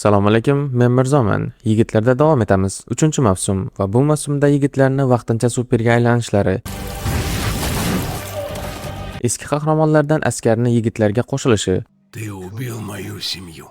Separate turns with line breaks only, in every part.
Assalomu alaykum, men Mirzoman. Yigitlarda davom etamiz. 3-mavsum va bu mavsumda yigitlarni vaqtincha superga aylanishlari, eski qahramonlardan askarni yigitlarga qo'shilishi
Ты убил мою семью.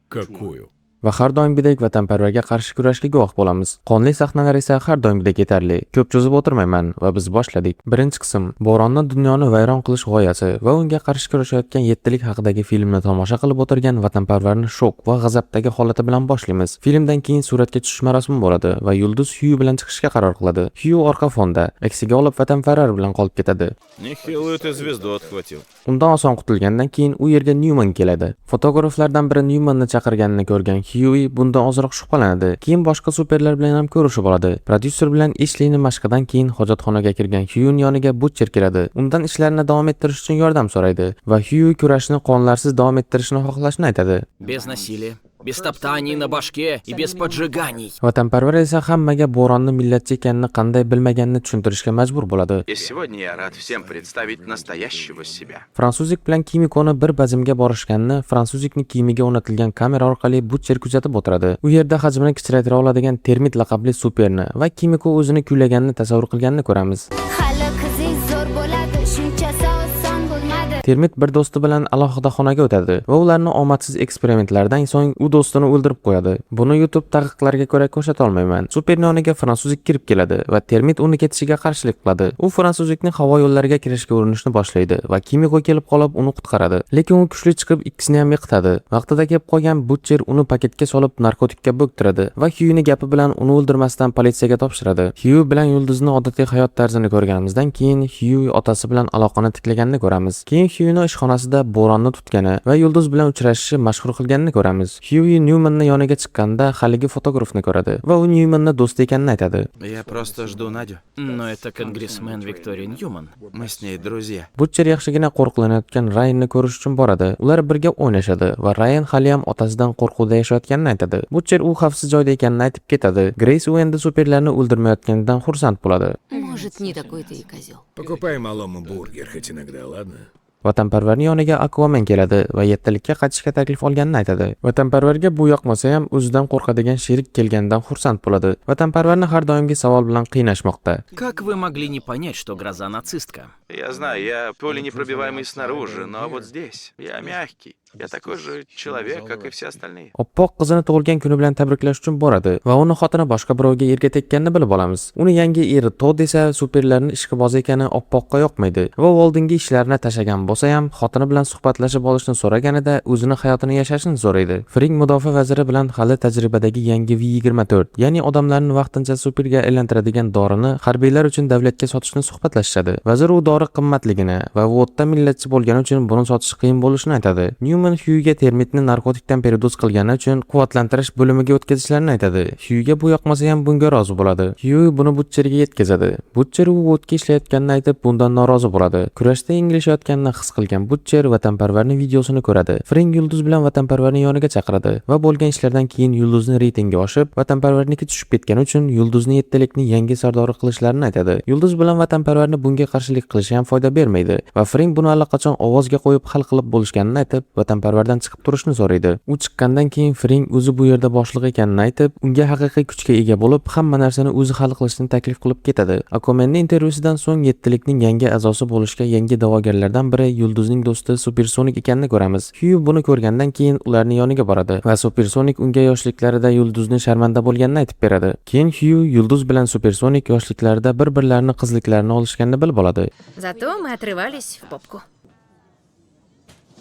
Какую?
Va har doimgidek vatanparvarga qarshi kurashga guvoh bo'lamiz. Qonli sahnalar esa har doimgidek yetarli. Ko'p cho'zib o'tirmayman va biz boshladik. Birinchi qism: Bo'ronni dunyoni vayron qilish g'oyasi va unga qarshi kurashayotgan yettilik haqidagi filmni tomosha qilib o'tirgan vatanparvarni shok va g'azabdagi holati bilan boshlaymiz. Filmdan keyin suratga tushish marosimi bo'ladi va yulduz Xyu bilan chiqishga qaror qiladi. Xyu orqa fonda, aksiga olib vatanparvar bilan qolib ketadi.
Нехилую ты звезду отхватил.
Undan oson qutulgandan keyin u yerga Nyuman keladi. Fotograflardan biri Nyumanni chaqirganini ko'rgan Xyui bundan ozroq shubhalanadi. Keyin boshqa superlar bilan ham ko'rishib oladi. Prodyuser bilan Eshlini mashqidan keyin hojatxonaga kirgan Xyuning yoniga Butcher keladi. Undan ishlarini davom ettirish uchun yordam so'raydi va Xyui kurashni qonlarsiz davom ettirishni xohlashini aytadi.
Без насилия, без топтаний на башке и без поджиганий.
Vatanparvar esa hammaga Bo'ronni millatchi ekanini qanday bilmaganini tushuntirishga majbur bo'ladi.
И сегодня я рад всем представить настоящего себя.
Fransuzик bilan Kimikoni bir bazmga borishganini fransuzikni kiyimiga o'rnatilgan kamera orqali Butcher kuzatib o'tiradi. U yerda hajmini kichraytira oladigan Termit laqabli superni va Kimiko o'zini kuylaganini tasavvur qilganini ko'ramiz.
Hali qizingiz zo'r bo'ladi, shunchasi oson bo'lmadi.
Termit bir do'sti bilan alohida xonaga o'tadi va ularni omadsiz eksperimentlardan so'ng u do'stini o'ldirib qo'yadi. Buni YouTube taqiqlariga ko'ra ko'rsata olmayman. Superni yoniga fransuzик kirib keladi va Termit uni ketishiga qarshilik qiladi. U fransuzikni havo yo'llariga kirishga urinishni boshlaydi va Kimiko kelib qolib uni qutqaradi. Lekin u kuchli chiqib ikkisini ham yiqitadi. Vaqtida kelib qolgan Butcher uni paketga solib narkotikka bo'ktiradi va Xyuini gapi bilan uni o'ldirmasdan politsiyaga topshiradi. Xyu bilan Yulduzni odatiy hayot tarzini ko'rganimizdan keyin Xyu otasi bilan aloqani tiklaganini ko'ramiz. Keyin Xyuini ishxonasida Bo'ronni tutgani va Yulduz bilan uchrashishi mashhur qilganini ko'ramiz. Xyui Nyumanni yoniga chiqqanda haligi fotografni ko'radi va u Nyumanni do'sti ekanini aytadi.
Я просто жду Надю.
Но это конгрессмен Виктория Ньюман.
Мы с ней друзья.
Butcher yaxshigina qo'riqlanayotgan Ryanni ko'rish uchun boradi. Ular birga o'ynashadi va Ryan haliyam otasidan qo'rquvda yashayotganini aytadi. Butcher u xavfsiz joyda ekanini aytib ketadi. Grace u endi superlarni o'ldirmayotganidan xursand bo'ladi.
Может, не такой ты и козел.
Покупай малому бургер хоть иногда, ладно?
Vatanparvarning yoniga Aquaman keladi va yettalikka qaytishga taklif olganini aytadi. Vatanparvarga bu yoqmasa ham, o'zidan qo'rqadigan sherik kelganidan xursand bo'ladi. Vatanparvarni har doimgi savol bilan qiynashmoqda.
Как вы могли не понять, что Гроза нацистка?
Я знаю, я пуленепробиваемый снаружи, но вот здесь я мягкий. Я такой же человек, как и все остальные.
Oppoq qizini tug'ilgan kuni bilan tabriklash uchun boradi va uni xotini boshqa birovga erga tekkanini bilib olamiz. Uni yangi eri Todd esa superlarning ishqibozi ekani Oppoqqa yoqmaydi va u oldingi ishlarini tashlagan bo'lsa ham, xotini bilan suhbatlashib olishni so'raganida o'zini hayotini yashashini so'raydi. Fring mudofaa vaziri bilan hali tajribadagi yangi V24, ya'ni odamlarni vaqtincha superga aylantiradigan dorini harbiylar uchun davlatga sotishni suhbatlashishadi. Vazir u dori qimmatligini va Votda millatchi bo'lgani uchun buni sotish qiyin bo'lishini aytadi. Newman Xyuga Termitni narkotikdan передоз qilgani uchun quvvatlantirish bo'limiga o'tkazishlarini aytadi. Xyuga bu yoqmasa ham, bunga rozi bo'ladi. Xyu buni Butcherga yetkazadi. Butcher u Votga ishlayotganini aytib, bundan norozi bo'ladi. Kurashda yengilishayotganini his qilgan Butcher vatanparvarning videosini ko'radi. Fring Yulduz bilan vatanparvarning yoniga chaqiradi va bo'lgan ishlardan keyin Yulduzni reytingi oshib, vatanparvarniki tushib ketgani uchun Yulduzni yettalikni yangi sardori qilishlarini aytadi. Yulduz bilan vatanparvarni bunga qarshilik qilishi ham foyda bermaydi va Fring buni allaqachon ovozga qo'yib hal qilib bo'lishganini aytib, vatanparvardan chiqib turishni so'raydi. U chiqqandan keyin Fring o'zi bu yerda boshliq ekanini aytib, unga haqiqiy kuchga ega bo'lib, hamma narsani o'zi hal qilishni taklif qilib ketadi. Aquamanning intervyusidan so'ng yettilikning yangi a'zosi bo'lishga yangi da'vogarlardan biri Yulduzning do'sti Supersonik ekanini ko'ramiz. Xyu buni ko'rgandan keyin ularning yoniga boradi va Supersonik unga yoshliklarida Yulduzni sharmanda bo'lganini aytib beradi. Keyin Xyu Yulduz bilan Supersonik yoshliklarida bir-birlarini qizliklarini olishganini bilib oladi.
Зато мы отрывались в попку.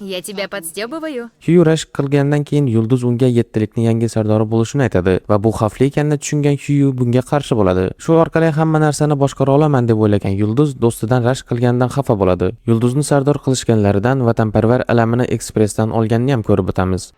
Я тебя подстебываю.
Xyu rashk qilgandan keyin Yulduz unga yettilikning yangi sardori bo'lishini aytadi va bu xavfli ekanini tushungan Xyu bunga qarshi bo'ladi. Shu orqali hamma narsani boshqara olaman deb o'ylagan Yulduz do'stidan rashk qilganidan xafa bo'ladi. Yulduzni sardor qilishganlaridan vatanparvar alamini ekspressdan olganini ham ko'rib o'tamiz.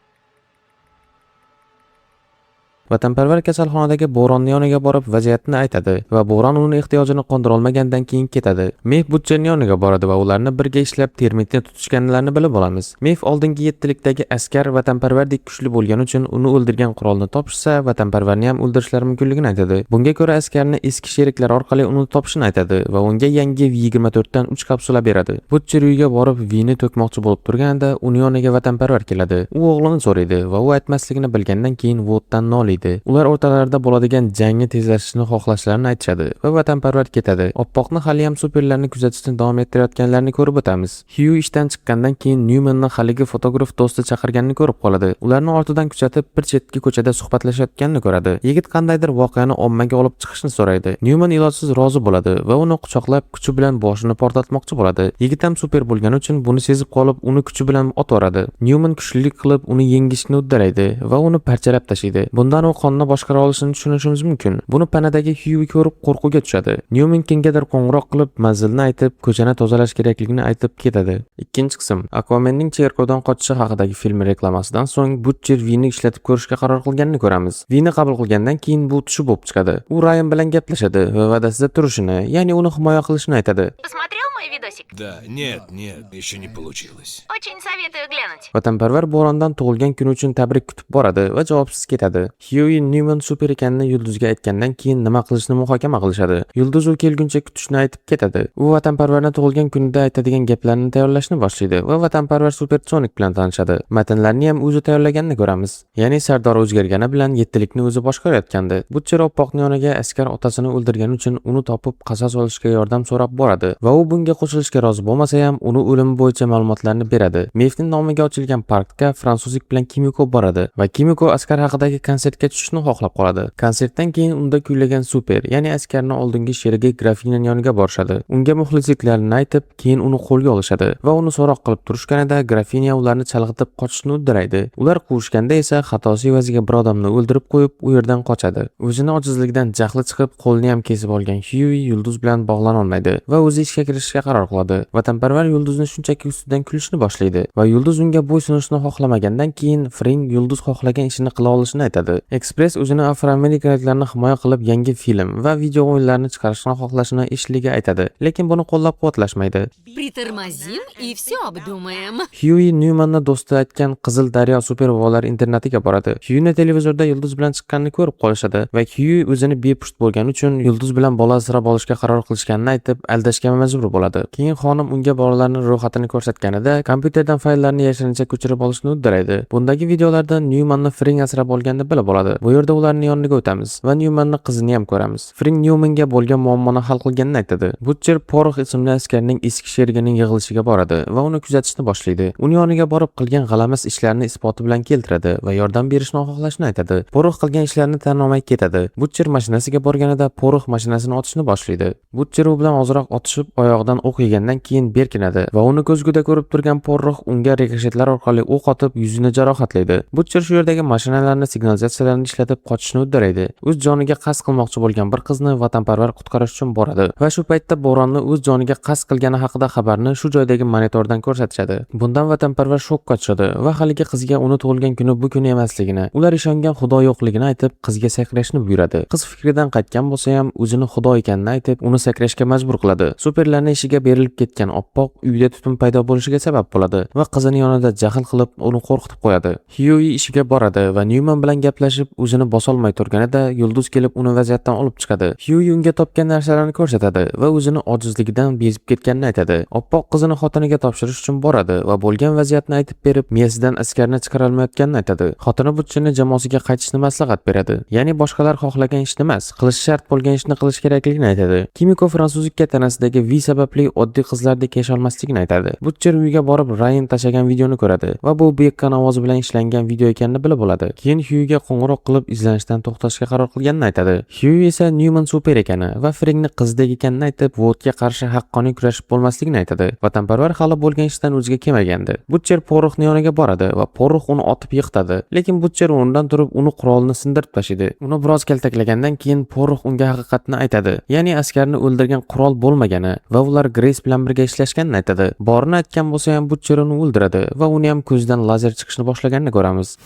Vatanparvar kasalxonadagi Bo'ronni yoniga borib vaziyatni aytadi va Bo'ron uni ehtiyojini qondira olmagandan keyin ketadi. Mef Butcherning yoniga boradi va ularni birga ishlab termitni tutishganlarini bilib olamiz. Mef oldingi yettilikdagi askar vatanparvardek kuchli bo'lgani uchun uni o'ldirgan qurolni topishsa, vatanparvarni ham o'ldirishlari mumkinligini aytadi. Bunga ko'ra askarni eski sheriklar orqali uni topishini aytadi va unga yangi V24 dan 3 kapsula beradi. Butcher uyga borib Vini to'kmoqchi bo'lib turganida uni yoniga vatanparvar keladi. U o'g'lini so'raydi va u aytmasligini bilgandan keyin Votdan noliydi. Ular o'rtalarida bo'ladigan jangni tezlashishni xohlashlarini aytishadi va vatanparvar ketadi. Oppoqni haliyam superlarni kuzatishni davom ettirayotganlarini ko'rib o'tamiz. Xyu ishdan chiqqandan keyin Newmanni haligi fotograf do'sti chaqirganini ko'rib qoladi. Ularni ortidan kuzatib, bir chetki ko'chada suhbatlashayotganini ko'radi. Yigit qandaydir voqeani ommaga olib chiqishni so'raydi. Newman ilojsiz rozi bo'ladi va uni quchoqlab, kuchi bilan boshini portlatmoqchi bo'ladi. Yigit ham super bo'lgani uchun buni sezib qolib, uni kuchi bilan otvoradi. Newman kuchlilik qilib, uni yengishni uddalaydi va uni parchalab tashlaydi. Bundan u qonni boshqara olishini tushunishimiz mumkin. Buni panadagi Xyui ko'rib qo'rquvga tushadi. Newman kimgadir qo'ng'iroq qilib, manzilni aytib, ko'chani tozalash kerakligini aytib ketadi. Ikkinchi qism. Aquamanning cherkovdan qochishi haqidagi film reklamasidan so'ng Butcher Vini ishlatib ko'rishga qaror qilganini ko'ramiz. Vini qabul qilgandan keyin bu tushi bo'lib chiqadi. U Ryan bilan gaplashadi va va'dasida turishini, ya'ni uni himoya qilishini aytadi.
Посмотрел мой видосик?
Да, нет, нет, еще не получилось.
Очень советую глянуть.
Vatanparvar Bo'rondan tug'ilgan kuni uchun tabrik kutib boradi va javobsiz ketadi. Xyui Newman super ekanini Yulduzga aytgandan keyin nima qilishni muhokama qilishadi. Yulduz u kelguncha kutishni aytib ketadi. U vatanparvarni tug'ilgan kunida aytadigan gaplarni tayyorlashni boshlaydi va vatanparvar Super Sonic bilan tanishadi. Matnlarni ham o'zi tayyorlaganini ko'ramiz. Ya'ni Sardor o'zgargani bilan yettilikni o'zi boshqarayotgandi. Butcher Oppoqni yoniga askar otasini o'ldirgani uchun uni topib qasos olishga yordam so'rab boradi va u bunga qo'shilishga rozi bo'lmasa ham uni o'limi bo'yicha ma'lumotlarni beradi. Mefning nomiga ochilgan parkka fransuzlik bilan Kimiko boradi va Kimiko askar haqidagi konsertga tushishni xohlab qoladi. Konsertdan keyin unda kuylagan super, ya'ni askarni oldingi sherigi Grafining yoniga borishadi. Unga muxlisliklarini aytib, keyin uni qo'lga olishadi va uni so'roq qilib turishganida Grafinya ularni chalg'itib qochishni uddalaydi. Ular quvishganda esa xatosi evaziga bir odamni o'ldirib qo'yib, u yerdan qochadi. O'zini ojizligidan jahli chiqib, qo'lini ham kesib olgan Xyui Yulduz bilan bog'lana olmaydi va o'zi ishga kirishishga qaror qiladi. Vatanparvar Yulduzni shunchaki ustidan kulishni boshlaydi va Yulduz unga bo'ysunishni xohlamagandan keyin Fring Yulduz xohlagan ishini qila olishini aytadi. Express o'zini afroamerikaliklarni himoya qilib yangi film va video o'yinlarni chiqarishni xohlashini Eshliga aytadi, lekin buni qo'llab-quvvatlashmaydi.
Притормозим и все обдумаем.
Xyui Newmanni do'sti aytgan Qizil daryo super bolalar internatiga boradi. Xyuini televizorda Yulduz bilan chiqqanini ko'rib qolishadi va Xyui o'zini bepusht bo'lgani uchun Yulduz bilan bola asrab olishga qaror qilishganini aytib, aldashga majbur bo'ladi. Keyin xonim unga bolalarning ro'yxatini ko'rsatganida kompyuterdan fayllarni yashirincha ko'chirib olishni uddalaydi. Bundagi videolarda Newmanni Fring asrab olganini bilib oladi. Bu yerda ularning yoniga o'tamiz va Newmanni qizini ham ko'ramiz. Fring Newmanga bo'lgan muammoni hal qilganini aytadi. Butcher Porox ismli askarning eski sherigining yig'ilishiga boradi va uni kuzatishni boshlaydi. Uni yoniga borib qilgan g'alamis ishlarini isboti bilan keltiradi va yordam berishni xohlashini aytadi. Porox qilgan ishlarini tan olmay ketadi. Butcher mashinasiga borganida Porox mashinasini otishni boshlaydi. Butcher u bilan ozroq otishib, oyog'idan o'q yegandan keyin berkinadi va uni ko'zguda ko'rib turgan Porox unga rikoshetlar orqali o'q otib yuzini jarohatlaydi. Butcher shu yerdagi mashinalarni signalizatsiyalarini ishlatib qochishni uddalaydi. O'z joniga qasd qilmoqchi bo'lgan bir qizni vatanparvar qutqarish uchun boradi va shu paytda Bo'ronni o'z joniga qasd qilgani haqida xabarni shu joydagi monitordan ko'rsatishadi. Bundan vatanparvar shokka tushadi va haligi qizga uni tug'ilgan kuni bu kuni emasligini, ular ishongan xudo yo'qligini aytib, qizga sakrashni buyuradi. Qiz fikridan qaytgan bo'lsa ham o'zini xudo ekanini aytib, uni sakrashga majbur qiladi. Superlarning ishiga berilib ketgan Oppoq uyda tutun paydo bo'lishiga sabab bo'ladi va qizini yonida jahl qilib uni qo'rqitib qo'yadi. Xyui ishiga boradi va Newman bilan gaplashib o'zini bosolmay turganida Yulduz kelib uni vaziyatdan olib chiqadi. Xyui unga topgan narsalarini ko'rsatadi va o'zini ojizligidan bezib ketganini aytadi. Oppoq qizini xotiniga topshirish uchun boradi va bo'lgan vaziyatni aytib berib, miyasidan askarni chiqarolmayotganini aytadi. Xotini Butcherni jamoasiga qaytishni maslahat beradi. Ya'ni boshqalar xohlagan ishni emas, qilish shart bo'lgan ishni qilish kerakligini aytadi. Kimiko fransuzlikka tanasidagi V sababli oddiy qizlardek yasholmasligini aytadi. Butcher uyga borib Ryan tashlagan videoni ko'radi va bu Bekkan ovozi bilan ishlangan video ekanini bilib oladi. Keyin Xyuiga qo'ng'iroq qilib izlanishdan to'xtashga qaror qilganini aytadi. Xyui esa Newman super ekani va Fringni qizdek ekanini aytib, Votga qarshi haqqoniy kurashib bo'lmasligini aytadi. Vatanparvar hali bo'lgan ishdan o'ziga kelmagandi. Butcher Poroxni yoniga boradi va Porox uni otib yiqitadi. Lekin Butcher o'rnidan turib uni qurolini sindirib tashlaydi. Uni biroz kaltaklagandan keyin Porox unga haqiqatni aytadi. Ya'ni askarni o'ldirgan qurol bo'lmagani va ular Grace bilan birga ishlashganini aytadi. Borini aytgan bo'lsa ham Butcher uni o'ldiradi va uni ham ko'zidan lazer chiqishni boshlaganini ko'ramiz.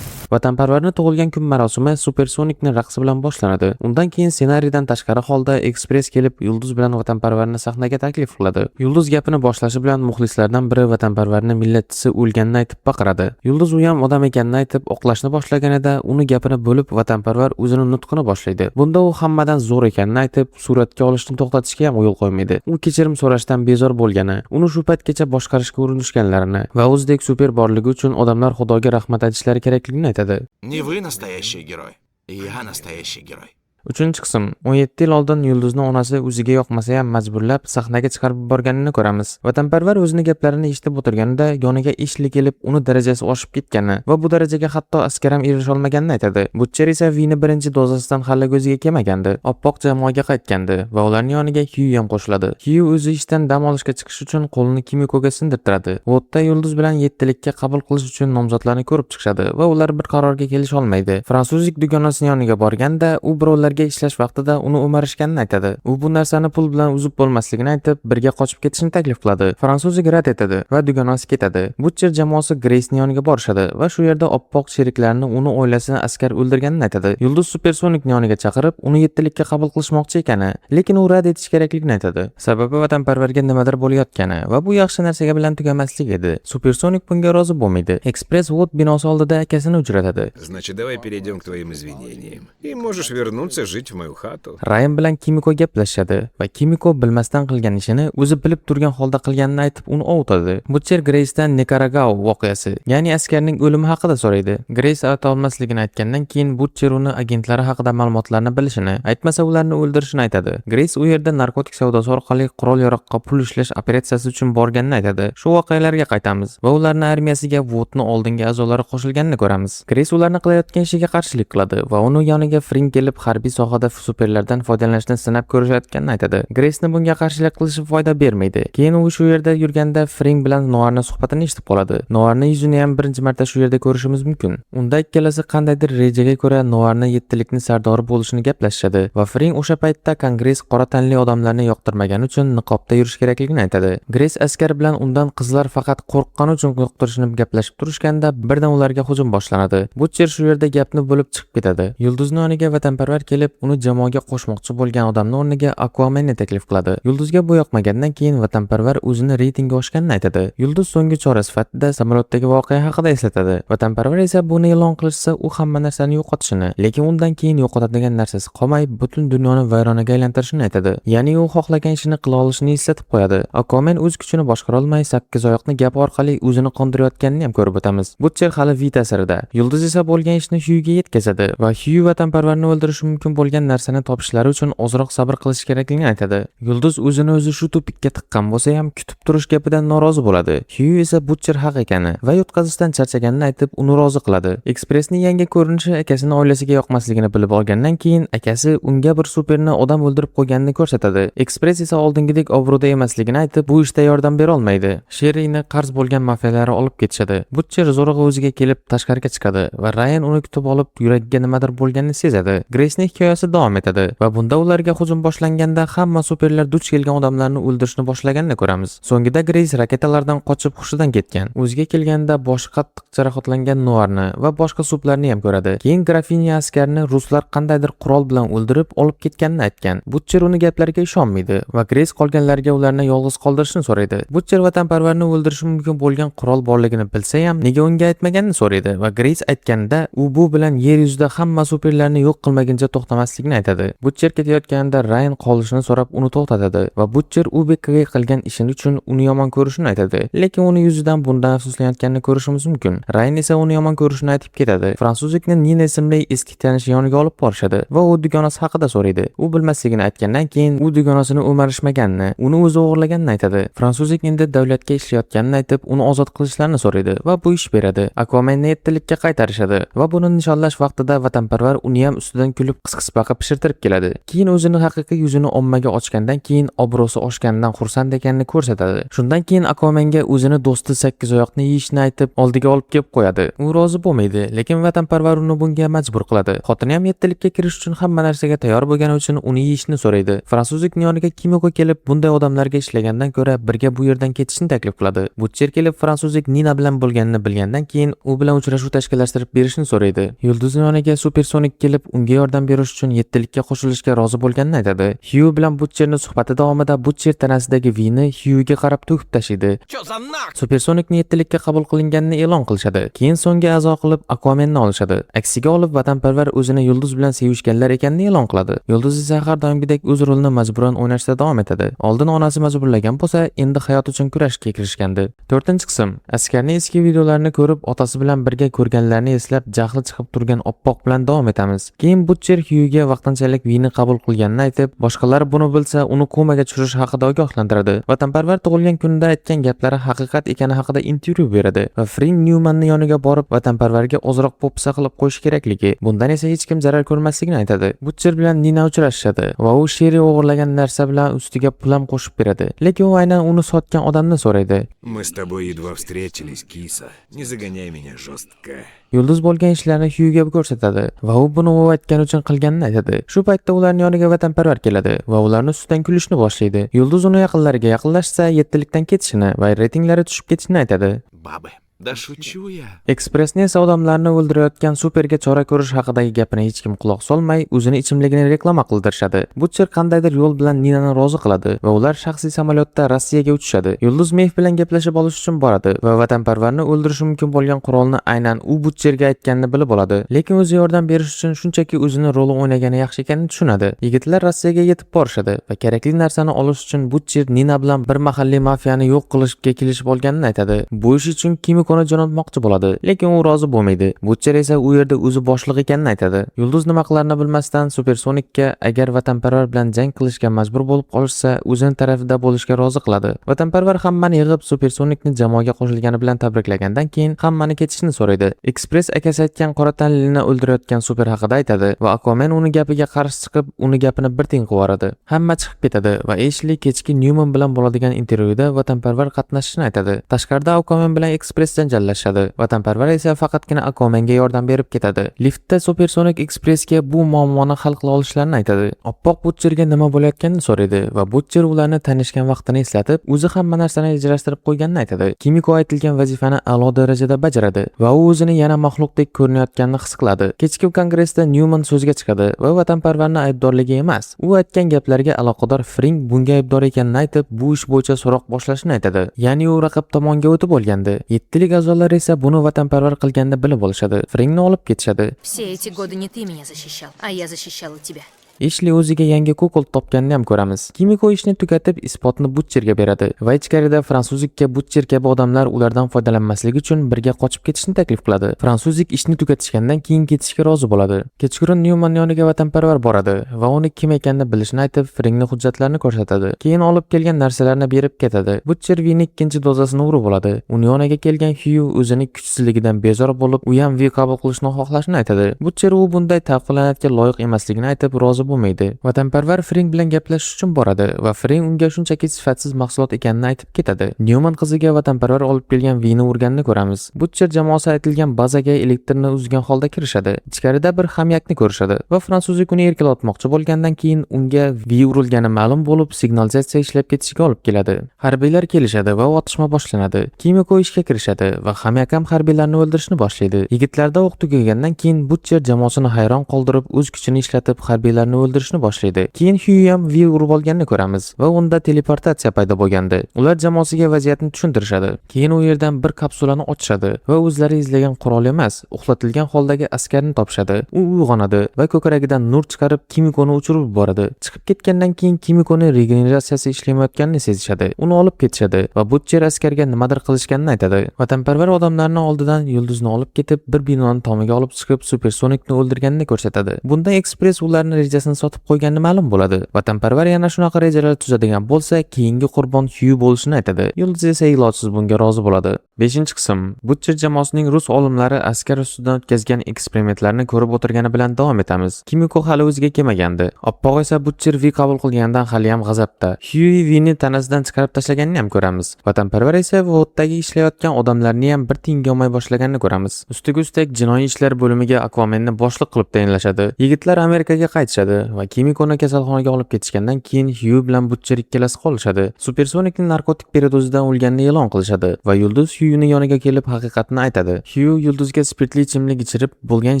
Vatanparvarni tug'ilgan kun marosimi Supersonicni raqsi bilan boshlanadi. Undan keyin ssenariydan tashqari holda Ekspress kelib, Yulduz bilan Vatanparvarni sahnaga taklif qiladi. Yulduz gapini boshlashi bilan muxlislardan biri Vatanparvarni millatchisi o'lganini aytib baqiradi. Yulduz u ham odam ekanini aytib oqlashni boshlaganida, uni gapini bo'lib, Vatanparvar o'zini nutqini boshlaydi. Bunda u hammadan zo'r ekanini aytib, suratga olishni to'xtatishga ham yo'l qo'ymaydi. U kechirim so'rashdan bezor bo'lgani, uni shu paytgacha boshqarishga urinishganlarini va o'zidek super borligi uchun odamlar Xudoga rahmat aytishlari kerakligini aytadi.
Не вы настоящий герой. Я настоящий герой.
Uchinchi qism. 17 yil oldin Yulduzni onasi o'ziga yoqmasa ham majburlab sahnaga chiqarib yuborganini ko'ramiz. Vatanparvar o'zini gaplarini eshitib o'tirganida, yoniga Eshli kelib, uni darajasi oshib ketgani va bu darajaga hatto Askar ham erisha olmaganini aytadi. Butcher esa Vini birinchi dozasidan hali o'ziga kelmagandi. Oppoq jamoaga qaytgandi va ularning yoniga Xyu ham qo'shiladi. Xyu o'zi ishdan dam olishga chiqish uchun qo'lini Kimikoga sindirtiradi. Votda Yulduz bilan yettilikka qabul qilish uchun nomzodlarni ko'rib chiqishadi va ular bir qarorga kelisha olmaydi. Fransuzlik dugonasining yoniga borganda, u birovlarga ishlash vaqtida uni o'marishganini aytadi. U bu narsani pul bilan uzib bo'lmasligini aytib, birga qochib ketishni taklif qiladi. Fransuzlik rad etadi va dugonasi ketadi. Butcher jamoasi Greysning yoniga borishadi va shu yerda oppoq sheriklarini uni oilasini askar o'ldirganini aytadi. Yulduz Supersonicni yoniga chaqirib, uni yettilikka qabul qilishmoqchi ekani, lekin u rad etish kerakligini aytadi. Sababi vatanparvarga nimadir bo'layotgani va bu yaxshi narsaga bilan tugamasligi edi. Supersonic bunga rozi bo'lmaydi. Express Vot binosi oldida akasini uchratadi.
Значит, давай перейдем к твоим извинениям. И можешь вернуться жить в мою хату.
Rayan bilan Kimiko gaplashadi va Kimiko bilmasdan qilgan ishini o'zi bilib turgan holda qilganini aytib, uni ovutadi. Butcher Greysdan Nikaragua voqeasi, ya'ni askarning o'limi haqida so'raydi. Greys ayta olmasligini aytgandan keyin Butcher uni agentlari haqida ma'lumotlarni bilishini, aytmasa ularni o'ldirishini aytadi. Greys u yerda narkotik savdosi orqali qurol-yaroqqa pul ishlash operatsiyasi uchun borganini aytadi. Shu voqealarga qaytamiz va ularni armiyasiga Votni oldingi a'zolari qo'shilganini ko'ramiz. Greys ularni qilayotgan ishiga qarshilik qiladi va uni yoniga Fring kelib, harbiy sohada superlardan foydalanishni sinab ko'rishayotganini aytadi. Greysni bunga qarshilik qilishi foyda bermaydi. Keyin u shu yerda yurganda Fring bilan Noarni suhbatini eshitib qoladi. Noarni yuzini ham birinchi marta shu yerda ko'rishimiz mumkin. Unda ikkalasi qandaydir rejaga ko'ra Noarni yettilikni sardori bo'lishini gaplashishadi va Fring o'sha paytda Kongress qora tanli odamlarni yoqtirmagani uchun niqobda yurish kerakligini aytadi. Greys askar bilan undan qizlar faqat qo'rqqani uchun yoqtirishini gaplashib turishganda, birdan ularga hujum boshlanadi. Butcher shu yerda gapni bo'lib chiqib ketadi. Yulduzni yoniga vatanparvar kelib, uni jamoaga qo'shmoqchi bo'lgan odamni o'rniga Aquamenni taklif qiladi. Yulduzga bu yoqmagandan keyin vatanparvar o'zini reytingi oshganini aytadi. Yulduz so'nggi chora sifatida samolyotdagi voqea haqida eslatadi. Vatanparvar esa buni e'lon qilishsa, u hamma narsani yo'qotishini, lekin undan keyin yo'qotadigan narsasi qolmay, butun dunyoni vayronaga aylantirishini aytadi. Ya'ni u xohlagan ishini qila olishini eslatib qo'yadi. Aquaman o'z kuchini boshqara olmay, sakkizoyoqni gapi orqali o'zini qondirayotganini ham ko'rib o'tamiz. Butcher hali V ta'sirida. Yulduz esa bo'lgan ishni Xyuga yetkazadi va Xyu vatanparvarni o'ldirishi mumkin bo'lgan narsani topishlari uchun ozroq sabr qilish kerakligini aytadi. Yulduz o'zini o'zi shu тупик ka tiqqan bo'lsa ham, kutib turish gapidan norozi bo'ladi. Xyu esa Butcher haq ekani va yutqazishdan charchaganini aytib, uni rozi qiladi. Ekspressning yangi ko'rinishi akasini oilasiga yoqmasligini bilib olgandan keyin, akasi unga bir superni odam o'ldirib qo'yganini ko'rsatadi. Ekspress esa oldingidek obro'da emasligini aytib, bu ishda yordam bera olmaydi. Sherryni qarz bo'lgan mafiyalari olib ketishadi. Butcher zo'rg'a o'ziga kelib tashqariga chiqadi va Ryan uni kutib olib, yuragiga nimadir bo'lganini sezadi. Greysning hikoyasi davom etadi va bunda ularga hujum boshlanganda hamma superlar duch kelgan odamlarni o'ldirishni boshlaganini ko'ramiz. So'ngida Greys raketalardan qochib hushidan ketgan. O'ziga kelganda boshi qattiq jarohatlangan Noarni va boshqa suplarni ham ko'radi. Keyin Grafinya askarni ruslar qandaydir qurol bilan o'ldirib olib ketganini aytgan. Butcher uni gaplariga ishonmaydi va Greys qolganlarga ularni yolg'iz qoldirishni so'raydi. Butcher vatanparvarni o'ldirishi mumkin bo'lgan qurol borligini bilsa ham, nega unga aytmaganini so'raydi va Greys aytganida, u bu bilan yer yuzida hamma superlarni yo'q qilmaguncha to'xtamasligini aytadi. Butcher ketayotganida Ryan qolishini so'rab, uni to'xtatadi va Butcher u Bekkaga qilgan ishini uchun uni yomon ko'rishini aytadi. Lekin uni yuzidan bundan afsuslanayotganini ko'rishimiz mumkin. Ryan esa uni yomon ko'rishini aytib ketadi. Fransuzikni Nina ismli eski tanishi yoniga olib borishadi va u dugonasi haqida so'raydi. U bilmasligini aytgandan keyin, u dugonasini o'marishmaganini, uni o'zi o'g'irlaganini aytadi. Fransuzik endi davlatga ishlayotganini aytib, uni ozod qilishlarini so'raydi va bu ish beradi. Aquamenni yettilikka qaytarishadi va buni nishonlash vaqtida vatanparvar uni ham ustidan kulib qisqa Qisqisbaqa pishirtirib keladi. Keyin o'zini haqiqiy yuzini ommaga ochgandan keyin obro'si oshganidan xursand ekanini ko'rsatadi. Shundan keyin Akvamenga o'zini do'sti sakkizoyoqni yeyishni aytib, oldiga olib kelib qo'yadi. U rozi bo'lmaydi, lekin vatanparvar uni bunga majbur qiladi. Xotini ham yettilikka kirish uchun hamma narsaga tayyor bo'lgani uchun uni yeyishni so'raydi. Fransuzikning yoniga Kimiko kelib, bunday odamlarga ishlagandan ko'ra birga bu yerdan ketishni taklif qiladi. Butcher kelib fransuzik Nina bilan bo'lganini bilgandan keyin u bilan uchrashuv tashkillashtirib berishni so'raydi. Yulduz yoniga Supersonik kelib, unga yordam berish uchun yettilikka qo'shilishga rozi bo'lganini aytadi. Hyu bilan Butcherni suhbati davomida Butcher tanasidagi Vini Hyuga qarab to'kib tashlaydi.
Чё за нах?
Supersonikni yettilikka qabul qilinganini e'lon qilishadi. Keyin so'nggi a'zo qilib Aquamenni olishadi. Aksiga olib, vatanparvar o'zini Yulduz bilan sevishganlar ekanini e'lon qiladi. Yulduz esa har doimgidek o'z rolini majburan o'ynashda davom etadi. Oldin onasi majburlagan bo'lsa, endi hayot uchun kurashga kirishgandi. To'rtinchi qism. Askarning eski videolarini ko'rib, otasi bilan birga ko'rganlarini eslab, jahli chiqib turgan Oppoq bilan davom etamiz. Keyin Butcher Hyuga vaqtinchalik Vini qabul qilganini aytib, boshqalar buni bilsa, uni komaga tushirish haqida ogohlantiradi. Vatanparvar tug'ilgan kunida aytgan gaplari haqiqat ekani haqida intervyu beradi va Fring Newmanni yoniga borib, vatanparvarga ozroq po'pisa qilib qo'yish kerakligi, bundan esa hech kim zarar ko'rmasligini aytadi. Butcher bilan Nina uchrashishadi va u Sherry o'g'irlagan narsa bilan ustiga pul ham qo'shib beradi. Lekin u aynan uni sotgan odamni so'raydi.
Мы с тобой едва встретились, киса. Не загоняй меня жестко.
Yulduz bo'lgan ishlarni Hyuga ko'rsatadi va u buni u aytgani uchun qilganini aytadi. Shu paytda ularning yoniga vatanparvar keladi va ularni ustidan kulishni boshlaydi. Yulduz uni yaqinlariga yaqinlashsa, yettilikdan ketishini va reytinglari tushib ketishini aytadi.
Бабы. Да шучу я.
Ekspressni esa odamlarni o'ldirayotgan superga chora ko'rish haqidagi gapini hech kim quloq solmay, o'zini ichimligini reklama qildirishadi. Butcher qandaydir yo'l bilan Ninani rozi qiladi va ular shaxsiy samolyotda Rossiyaga uchishadi. Yulduz Meyv bilan gaplashib olish uchun boradi va vatanparvarni o'ldirishi mumkin bo'lgan qurolni aynan u Butcherga aytganini bilib oladi. Lekin o'zi yordam berish uchun shunchaki o'zini roli o'ynagani yaxshi ekanini tushunadi. Yigitlar Rossiyaga yetib borishadi va kerakli narsani olish uchun Butcher Nina bilan bir mahalliy mafiyani yo'q qilishga kelishib olganini aytadi. Bu ish uchun Kimikoni jo'natmoqchi bo'ladi, lekin u rozi bo'lmaydi. Butcher esa u yerda o'zi boshliq ekanini aytadi. Yulduz nima qilarini bilmasdan Supersonikka agar vatanparvar bilan jang qilishga majbur bo'lib qolishsa, o'zini tarafida bo'lishga rozi qiladi. Vatanparvar hammani yig'ib Supersonikni jamoaga qo'shilgani bilan tabriklagandan keyin hammani ketishini so'raydi. Ekspress akasi aytgan qora tanlini o'ldirayotgan super haqida aytadi va Aquaman uni gapiga qarshi chiqib, uni gapini bir tiyin qilib yuboradi. Hamma chiqib ketadi va Eshli kechki Newman bilan bo'ladigan intervyuda vatanparvar qatnashishini aytadi. Tashqarida Aquaman bilan Ekspress janjallashadi. Vatanparvar esa faqatgina Aquamanga yordam berib ketadi. Liftda Supersonic Expressga bu muammoni hal qila olishlarini aytadi. Oppoq Butcherga nima bo'layotganini so'raydi va Butcher ularni tanishgan vaqtini eslatib, o'zi hamma narsani rejalashtirib qo'yganini aytadi. Kimiko aytilgan vazifani a'lo darajada bajaradi va u o'zini yana maxluqdek ko'rinayotganini his qiladi. Kechki kongressda Newman so'zga chiqadi va vatanparvarni aybdorligi emas, u aytgan gaplarga aloqador Fring bunga aybdor ekanini aytib, bu ish bo'yicha so'roq boshlashini aytadi. Ya'ni u raqib tomonga o'tib olgandi. Yettilik a'zolari esa buni vatanparvar qilganini bilib olishadi. Fringni olib ketishadi.
Все эти годы не ты меня защищал, а я защищала тебя.
Eshli o'ziga yangi кукол topganini ham ko'ramiz. Kimiko ishni tugatib, isbotni Butcherga beradi va ichkarida fransuzikka Butcher kabi odamlar ulardan foydalanmasligi uchun birga qochib ketishni taklif qiladi. Fransuzik ishni tugatishgandan keyin ketishga rozi bo'ladi. Kechqurun Newman yoniga vatanparvar boradi va uni kim ekanini bilishini aytib, Fringni hujjatlarini ko'rsatadi. Keyin olib kelgan narsalarni berib ketadi. Butcher Vini ikkinchi dozasini urib oladi. Uni yoniga kelgan Hugh o'zini kuchsizligidan bezor bo'lib, u ham Vi qabul qilishni xohlashini aytadi. Butcher u bunday tavqi loyiq emasligini aytib, rozi bo'lmaydi. Vatanparvar Fring bilan gaplashish uchun boradi va Fring unga shunchaki sifatsiz mahsulot ekanini aytib ketadi. Newman qiziga vatanparvar olib kelgan Vini urganini ko'ramiz. Butcher jamoasi aytilgan bazaga elektrni uzgan holda kirishadi. Ichkarida bir xomyakni ko'rishadi va fransuzlik uni erkalatmoqchi bo'lgandan keyin unga Vi urilgani ma'lum bo'lib, signalizatsiya ishlab ketishiga olib keladi. Harbiylar kelishadi va otishma boshlanadi. Kimiko ishga kirishadi va xomyak ham harbiylarni o'ldirishni boshlaydi. Yigitlarda o'q tugagandan keyin Butcher jamoasini hayron qoldirib, o'z kuchini ishlatib harbiylarni o'ldirishni boshlaydi. Keyin Hugh ham Vi urib olganini ko'ramiz va unda teleportatsiya paydo bo'lgandi. Ular jamoasiga vaziyatni tushuntirishadi. Keyin u yerdan bir kapsulani ochishadi va o'zlari izlagan qurol emas, uxlatilgan holdagi askarni topishadi. U uyg'onadi va ko'kragidan nur chiqarib Kimikoni uchirib yuboradi. Chiqib ketgandan keyin Kimikoni regeneratsiyasi ishlamayotganini sezishadi. Uni olib ketishadi va Butcher askarga nimadir qilishganini aytadi. Vatanparvar odamlarni oldidan yulduzni olib ketib, bir binoni tomiga olib chiqib, Supersonicni o'ldirganini ko'rsatadi. Bunda Express ularni rejasini akasini sotib qo'ygani ma'lum bo'ladi. Vatanparvar yana shunaqa rejalar tuzadigan bo'lsa, keyingi qurbon Xyu bo'lishini aytadi. Yulduz esa ilojsiz bunga rozi bo'ladi. 5-qism. Butcher jamoasining rus olimlari askar ustidan o'tkazgan eksperimentlarni ko'rib o'tirgani bilan davom etamiz. Kimiko hali o'ziga kelmagandi. Oppoq esa Butcher Vi qabul qilganidan haliyam g'azabda. Xyui Vini tanasidan chiqarib tashlaganini ham ko'ramiz. Vatanparvar esa Votdagi ishlayotgan odamlarni ham bir tiyinga olmay boshlaganini ko'ramiz. Ustiga ustak jinoiy ishlar bo'limiga Aquamenni boshliq qilib tayinlashadi. Yigitlar Amerikaga qaytishadi va Kimikoni kasalxonaga olib ketishgandan keyin Xyu bilan Butcher ikkalasi qolishadi. Supersonikning narkotik передоз idan o'lganini e'lon qilishadi va Yulduz Xyuning yoniga kelib haqiqatni aytadi. Xyu Yulduzga spirtli ichimlik ichirib, bo'lgan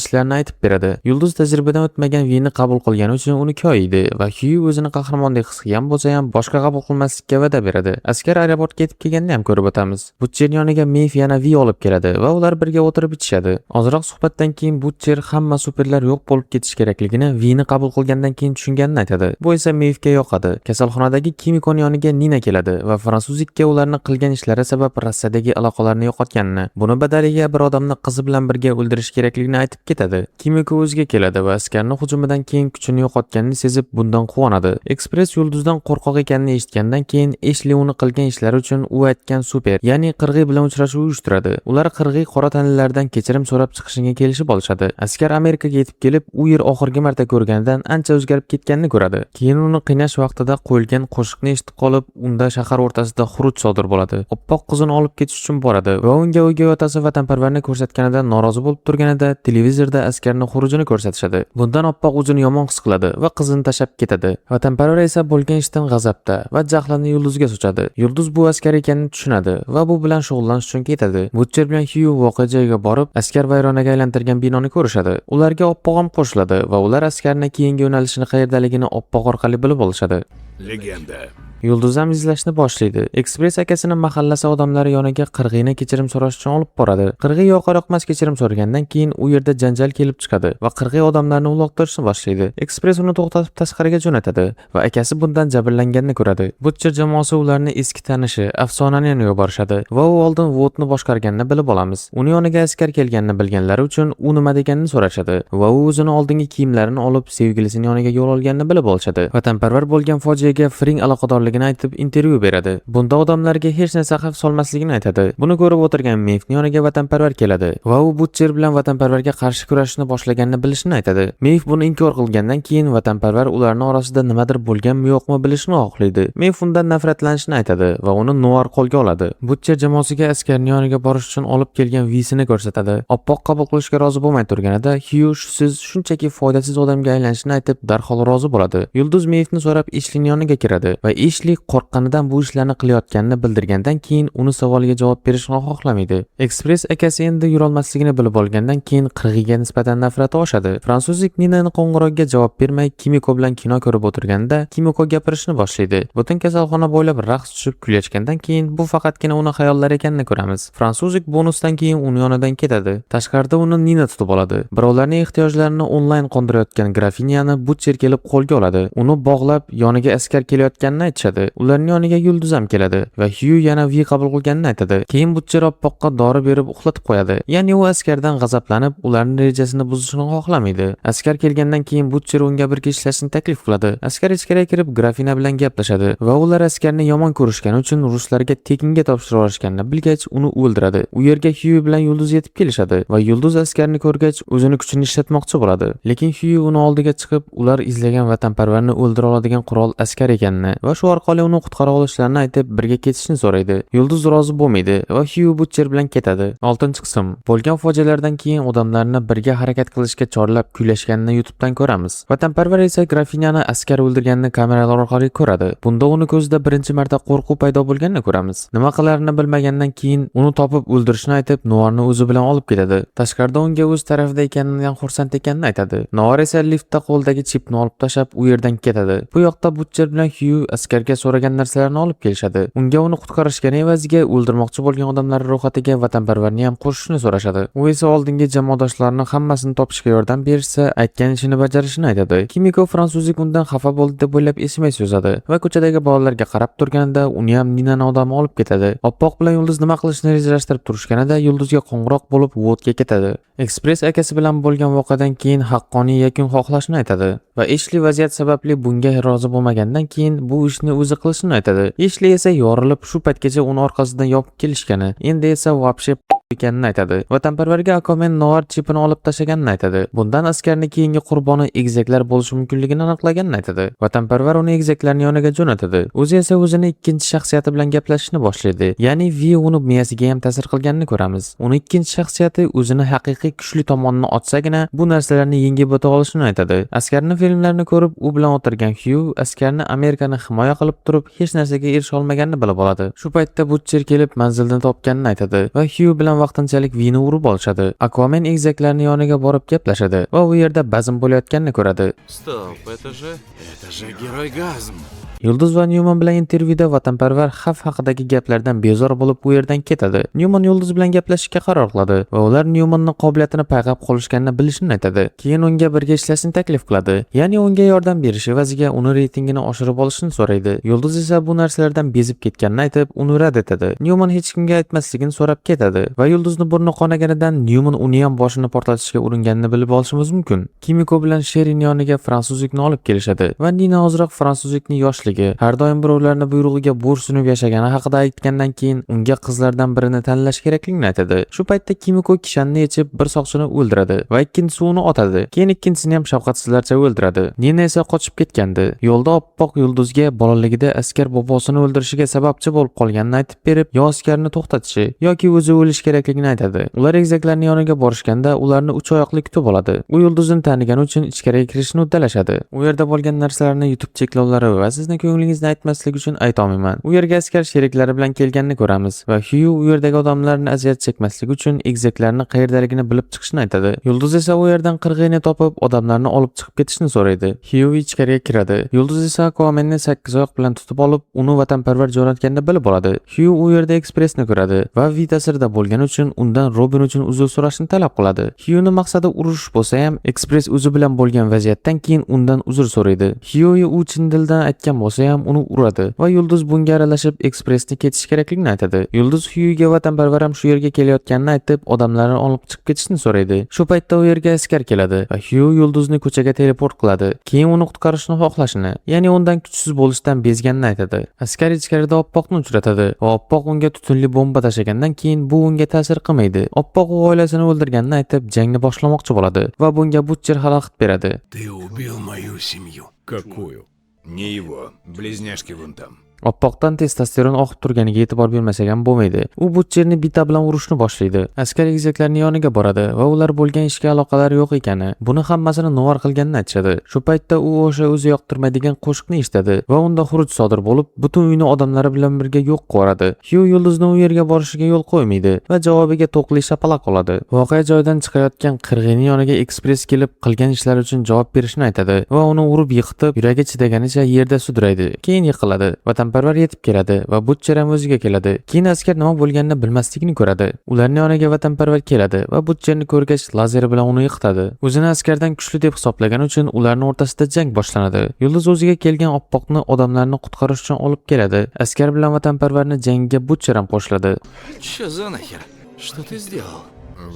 ishlarni aytib beradi. Yulduz tajribadan o'tmagan Vini qabul qilgani uchun uni koyiydi va Xyu o'zini qahramondek his qilgan bo'lsa ham, boshqa qabul qilmaslikka va'da beradi. Askar aeroportga yetib kelganini ham ko'rib o'tamiz. Butcher yoniga Meyf yana Vi olib keladi va ular birga o'tirib ichishadi. Ozroq suhbatdan keyin Butcher hamma superlar yo'q bo'lib ketishi kerakligini Vini qabul qilgandan keyin tushunganini aytadi. Bu esa Meyfga yoqadi. Kasalxonadagi Kimikoni yoniga Nina keladi va fransuzikka ularni qilgan ishlari sabab Rossiyadagi aloqalarni yo'qotganini, buni badaliga bir odamni qizi bilan birga o'ldirish kerakligini aytib ketadi. Kimiko o'ziga keladi va askarni hujumidan keyin kuchini yo'qotganini sezib, bundan quvonadi. Ekspress Yulduzdan qo'rqoq ekanini eshitgandan keyin Eshli uni qilgan ishlari uchun u aytgan super, ya'ni qirg'iy bilan uchrashuv uyushtiradi. Ular qirg'iy qora tanlilardan kechirim so'rab chiqishiga kelishib olishadi. Askar Amerikaga yetib kelib, u yer oxirgi marta ko'rganidan ancha o'zgarib ketganini ko'radi. Keyin uni qiynash vaqtida qo'yilgan qo'shiqni eshitib qolib, unda shahar o'rtasida xuruj sodir bo'ladi. Oppoq qizini olib ketish uchun boradi va unga o'gay otasi vatanparvarni ko'rsatganidan norozi bo'lib turganida televizorda askarni xurujini ko'rsatishadi. Bundan Oppoq o'zini yomon his qiladi va qizini tashlab ketadi. Vatanparvar esa bo'lgan ishdan g'azabda va jahlini Yulduzga sochadi. Yulduz bu askar ekanini tushunadi va bu bilan shug'ullanish uchun ketadi. Butcher bilan Xyu voqea joyiga borib, askar vayronaga aylantirgan binoni ko'rishadi. Ularga Oppoq ham qo'shiladi va ular askarni keyingi yo'nalishini qayerdaligini Oppoq orqali bilib olishadi.
Легенда.
Yulduz ham izlashni boshlaydi. Ekspress akasini mahallasi odamlari yoniga qirg'iyni kechirim so'rash uchun olib boradi. Qirg'iy yoqar yoqmas kechirim so'ragandan keyin u yerda janjal kelib chiqadi va qirg'iy odamlarni uloqtirishni boshlaydi. Ekspress uni to'xtatib tashqariga jo'natadi va akasi bundan jabrlanganini ko'radi. Butcher jamoasi ularni eski tanishi Afsonani yoniga borishadi va u oldin Votni boshqarganini bilib olamiz. Uni yoniga askar kelganini bilganlari uchun u nima deganini so'rashadi va u o'zini oldingi kiyimlarini olib sevgilisini yoniga yo'l olganini bilib olishadi. Vatanparvar bo'lgan fojiaga Fring aloqadorligini aytib intervyu beradi. Bunda odamlarga hech narsa xavf solmasligini aytadi. Buni ko'rib o'tirgan Meyfni yoniga vatanparvar keladi va u Butcher bilan vatanparvarga qarshi kurashishni boshlaganini bilishini aytadi. Meyf buni inkor qilgandan keyin vatanparvar ularning orasida nimadir bo'lganmi yo'qmi bilishni xohlaydi. Meyf undan nafratlanishini aytadi va uni Noir qo'lga oladi. Butcher jamoasiga askarning yoniga borish uchun olib kelgan Visini ko'rsatadi. Oppoq qabul qilishga rozi bo'lmay turganida Xyu siz shunchaki foydasiz odamga aylanishini aytib darhol rozi bo'ladi. Yulduz Meyfni so'rab Eshlining yoniga kiradi va Eshli qo'rqqanidan bu ishlarni qilayotganini bildirgandan keyin uni savoliga javob berishni xohlamaydi. Ekspress akasi endi yurolmasligini bilib olgandan keyin qirg'iyga nisbatan nafrati oshadi. Fransuzlik Ninani qo'ng'irog'iga javob bermay Kimiko bilan kino ko'rib o'tirganda Kimiko gapirishni boshlaydi. Butun kasalxona bo'ylab raqs tushib kulayotgandan keyin bu faqatgina uni xayollari ekanini ko'ramiz. Fransuzlik bonusdan keyin uni yonidan ketadi. Tashqarida uni Nina tutib oladi. Birovlarning ehtiyojlarini onlayn qondirayotgan grafinyani Butcher kelib qo'lga oladi. Uni bog'lab yoniga askar kelayotganini aytishadi. Ularning yoniga Yulduz ham keladi va Xyu yana Vi qabul qilganini aytadi. Keyin Butcher Oppoqqa dori berib uxlatib qo'yadi. Ya'ni u askardan g'azablanib, ularning rejasini buzishni xohlamaydi. Askar kelgandan keyin Butcher unga birga ishlashni taklif qiladi. Askar ichkariga kirib grafina bilan gaplashadi va ular askarni yomon ko'rishgani uchun ruslarga tekinga topshirib yuborishganini bilgach, uni o'ldiradi. U yerga Xyu bilan Yulduz yetib kelishadi va Yulduz askarni ko'rgach, o'zini kuchini ishlatmoqchi bo'ladi. Lekin Xyu uni oldiga chiqib, ular izlagan vatanparvarni o'ldira oladigan qurol askar ekanini va shu orqali uni qutqara olishlarini aytib, birga ketishni so'raydi. Yulduz rozi bo'lmaydi va Xyu Butcher bilan ketadi. 6-qism. Bo'lgan fojialardan keyin odamlarni birga harakat qilishga chorlab kuylashganini YouTube'dan ko'ramiz. Vatanparvar esa grafinyani askar o'ldirganini kameralar orqali ko'radi. Bunda uni ko'zida birinchi marta qo'rquv paydo bo'lganini ko'ramiz. Nima qilarini bilmagandan keyin uni topib o'ldirishni aytib, Noirni o'zi bilan olib ketadi. Tashqarida unga o'z tarafida ekanidan xursand ekanini aytadi. Noir esa liftda qo'lidagi chipni olib tashlab u yerdan ketadi. Bu yoqda Butcher bilan Xyu askarga so'ragan narsalarini olib kelishadi. Unga uni qutqarishgani evaziga o'ldirmoqchi bo'lgan odamlar ro'yxatiga vatanparvarni ham qo'shishni so'rashadi. U esa oldingi jamoadoshlarini hammasini topishga yordam berishsa, aytgan ishini bajarishini aytadi. Kimiko fransuzlik undan xafa bo'ldi deb o'ylab SMS yozadi va ko'chadagi bolalarga qarab turganida uni ham Ninani odami olib ketadi. Oppoq bilan Yulduz nima qilishni rejalashtirib turishganida Yulduzga qo'ng'iroq bo'lib Votga ketadi. Ekspress akasi bilan bo'lgan voqeadan keyin haqqoniy yakun xohlashini aytadi. Va Eshli vaziyat sababli bunga rozi bo'lmagandan keyin bu ishni o'zi qilishini aytadi. Eshli esa yorilib, shu paytgacha uni orqasidan yopib kelishgani, endi esa вообще ekanini aytadi. Vatanparvarga Aquaman Noir chipini olib tashlaganini aytadi. Bundan askarni keyingi qurboni egizaklar bo'lishi mumkinligini aniqlaganini aytadi. Vatanparvar uni egizaklarning yoniga jo'natadi. O'zi esa o'zini ikkinchi shaxsiyati bilan gaplashishni boshlaydi. Ya'ni Vi uni miyasiga ham ta'sir qilganini ko'ramiz. Uni ikkinchi shaxsiyati o'zini haqiqiy kuchli tomonini ochsagina bu narsalarni yengib o'ta olishini aytadi. Askarni filmlarini ko'rib, u bilan o'tirgan Hugh askarni Amerikani himoya qilib turib hech narsaga erisha olmaganini bilib oladi. Shu paytda Butcher kelib manzilni topganini aytadi va Hugh bilan vaqtinchalik Vini urib olishadi. Aquaman egizaklarning yoniga borib gaplashadi va u yerda bazm bo'layotganini ko'radi.
Стоп, это же... Это же геройгазм.
Yulduz va Newman bilan intervyuda vatanparvar xavf haqidagi gaplardan bezor bo'lib u yerdan ketadi. Newman Yulduz bilan gaplashishga qaror qiladi va ular Newmanning qobiliyatini payqab qolishganini bilishini aytadi. Keyin unga birga ishlashni taklif qiladi. Ya'ni unga yordam berish evaziga uni reytingini oshirib olishini so'raydi. Yulduz esa bu narsalardan bezib ketganini aytib, uni rad etadi. Newman hech kimga aytmasligini so'rab ketadi va Yulduzni burni qonaganidan Newman uni ham boshini portlatishga uringanini bilib olishimiz mumkin. Kimiko bilan Sherin yoniga fransuzlikni olib kelishadi va Nina ozroq fransuzlikni yoshligi, har doim birovlarni buyrug'iga bo'rsunib yashagani haqida aytgandan keyin unga qizlardan birini tanlash kerakligini aytadi. Shu paytda Kimiko kishanni yechib bir soqchini o'ldiradi va ikkinchisi uni otadi. Keyin ikkinchisini ham shafqatsizlarcha o'ldiradi. Nina esa qochib ketgandi. Yo'lda oppoq Yulduzga bolaligida askar bobosini o'ldirishiga sababchi bo'lib qolganini aytib berib, yo askarni to'xtatishi yoki o'zi o'lishi kerakligini aytadi. Ular egizaklarning yoniga borishganda ularni uch oyoqli kutib oladi. U Yulduzni tanigani uchun ichkariga kirishni uddalashadi. U yerda bo'lgan narsalarni YouTube cheklovlari va sizni ko'nglingizni aytmaslik uchun aytolmayman. U yerga askar sheriklari bilan kelganini ko'ramiz va Hugh u yerdagi odamlarni aziyat chekmasligi uchun egizaklarni qayerdaligini bilib chiqishni aytadi. Yulduz esa u yerdan qirg'iyni topib, odamlarni olib chiqib ketishni so'raydi. Hugh ichkariga kiradi. Yulduz esa Aquamanni sakkiz oyoq bilan tutib olib, uni vatanparvar jo'natganini bilib oladi. Hugh u yerda Ekspressni ko'radi va Vi ta'sirida bo'lgani uchun undan Robin uchun uzr so'rashni talab qiladi. Hughni maqsadi urush bo'lsa ham, Ekspress o'zi bilan bo'lgan vaziyatdan keyin undan uzr so'raydi. Hugh u chin dildan aytgan bo'lsa ham uni uradi va Yulduz bunga aralashib Ekspressni ketish kerakligini aytadi. Yulduz Hughga vatanparvar ham shu yerga kelayotganini aytib, odamlarni olib chiqib ketishni so'raydi. Shu paytda u yerga askar keladi va Hugh Yulduzni ko'chaga teleport qiladi. Keyin uni qutqarishni xohlashini, ya'ni undan kuchsiz bo'lishdan bezganini aytadi. Askar ichkarida Oppoqni uchratadi va Oppoq unga tutunli bomba tashlagandan keyin bu unga ta'sir qilmaydi. Oppoq u oilasini o'ldirganini aytib, jangni boshlamoqchi bo'ladi va bunga Butcher xalaqit beradi.
Ты убил мою семью.
Какую? Не его. Близняшки вон там.
Oppoqdan testosteron oqib turganiga e'tibor bermasak ham bo'lmaydi. U Butcherni bita bilan urishni boshlaydi. Askar egizaklarning yoniga boradi va ular bo'lgan ishga aloqalari yo'q ekani, buni hammasini Noir qilganini aytishadi. Shu paytda u o'sha o'zi yoqtirmaydigan qo'shiqni eshitadi va unda xuruj sodir bo'lib, butun uyni odamlari bilan birga yo'q qilib. Hugh Yulduzni u yerga borishiga yo'l qo'ymaydi va javobiga to'qli shapaloq oladi. Voqea joyidan chiqayotgan qirg'iyning yoniga Ekspress kelib qilgan ishlari uchun javob berishni aytadi va uni urib yiqitib, yuragi chidaganicha yerda sudraydi. Keyin yiqiladi. Vatanparvar yetib keladi va Butcher ham o'ziga keladi. Keyin askar nima bo'lganini bilmasligini ko'radi. Ularning yoniga vatanparvar keladi va Butcherni ko'rgach lazeri bilan uni yiqitadi. O'zini askardan kuchli deb hisoblagani uchun ularning o'rtasida jang boshlanadi. Yulduz o'ziga kelgan Oppoqni odamlarni qutqarish uchun olib keladi. Askar bilan vatanparvarni jangiga Butcher ham qo'shiladi.
Чё за нахер? Что ты сделал?